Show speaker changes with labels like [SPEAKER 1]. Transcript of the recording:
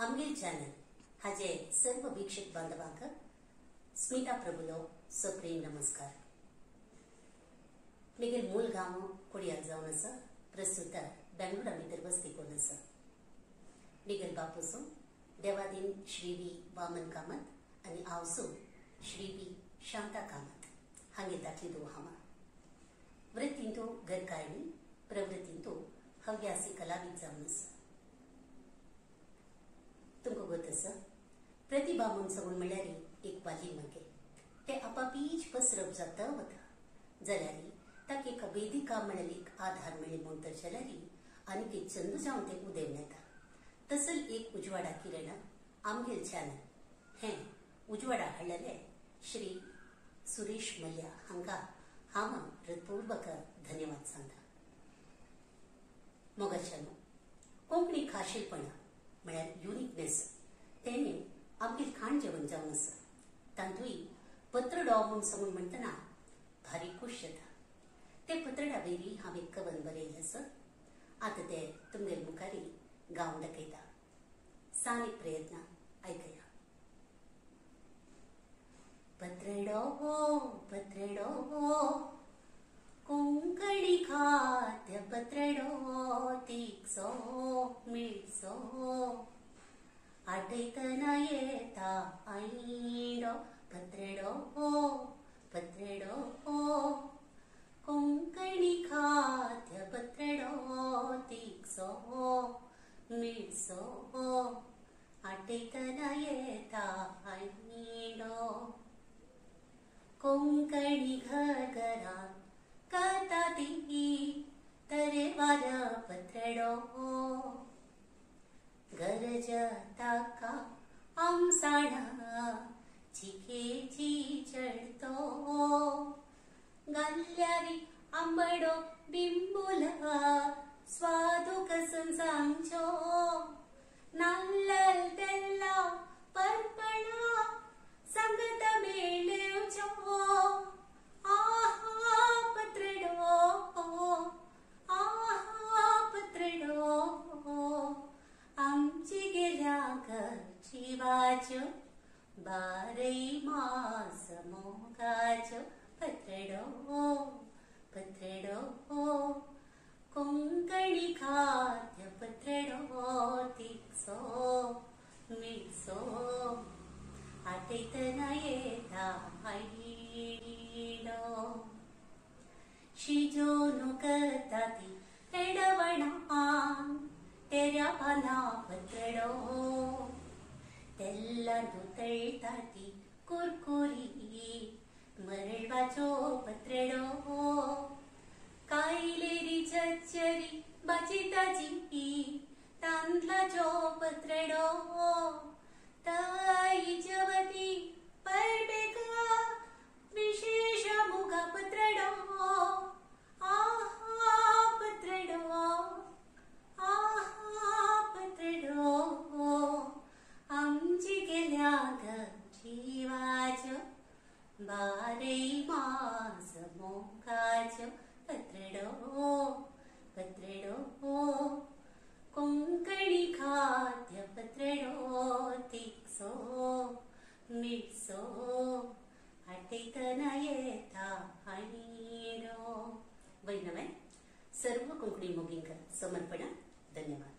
[SPEAKER 1] आमगेल चॅनल हाजे सर्व वीक्षक बांधवांक स्मिता प्रभुलो सप्रेम नमस्कार। मिगेल मूल गांव कोडियाल जावन आसा, प्रस्तुत बेंगलोरा भितर वस्ती करून आसा। मिगेल बापूसो देवादीन श्री वी वामन कामत आनी आवसो श्री वी शांता कामत हांगे दाखली दो हांव। वृत्तींतु घरकारणी, प्रवृत्तींतु हव्यासी कलावीद जावन आसा। तुमकां गोत आसा, प्रतिभा म्हूण सगून म्हणल्यार एक वाली मगे ते आपापीच पसरप जाता वता जाल्यार ताका एक वेदिका म्हणल्यार एक आधार मेळ्ळे म्हूण तर जाल्यार आनीक एक चंदू जावन ते उदेवन येता। तसल एक उजवाडा किरणा आमगेल चॅनल हें उजवाडा हाडलेले श्री सुरेश मल्या हांगा हांव हृदपूर्वक धन्यवाद सांगता। मोगाच्यानो, कोंकणी खाशेलपणा म्हळ्यार युनिकनेस तेणे आमगेल खाण जेवण जावन आसा। तांतूय पत्रडो म्हूण सांगून म्हणटना भारी खूश जाता। ते पत्रडा वयली हांव एक कवन बरयलें आसा, आतां ते तुमगेल मुखारी गावन दाखयता। सान एक प्रयत्न आयकया। पत्रडो पत्रडो कोंकणी खाद्य पत्रडो तिखसो मिरसो आठयतना येता आयडो। पत्रडो पत्रडो कोंकणी खाद्य पत्रडो तिखसो मिरसो आठयतना येता आयडो। कोंकणी घर घरात करता ती तरेवार पत्रडो गरज ताका आमसाणा चिकेची चडतो गाल्यारी आंबडो बिंबुल स्वादू कसून सांगचो नाल्ल तेल्ला परपणा सांगता मेळेवचो। आहा पत्रडो आहा पत्रडो आमची गेल्या घरची बाजू बारय मास मोगाचो। पत्रडो पत्रडो कोंकणी खाद्य पत्रडो तिखसो मिरसो आठयतना येता आयडो। शिजोवन करता ती एडवणान तेऱ्या पाना पत्रडो तेल्लांतू तळटा ती कुरकुरी मरळवाचो पत्रडो कायलेरी चच्चरी भाजी ताजी तांदळाचो पत्रडो ताई जवती परबेका विशेष मुगा पत्रडो। आहा पत्रडो आहा पत्रडो आमची गेल्या घरची वाजो बारय मास मोगाचो। पत्रडो पत्रडो कोंकणी खाद्य पत्रडो तिखसो मिरसो आठयतना येता आयडो। वैनवे सर्व कोंकणी मोगींक समर्पण धन्यवाद।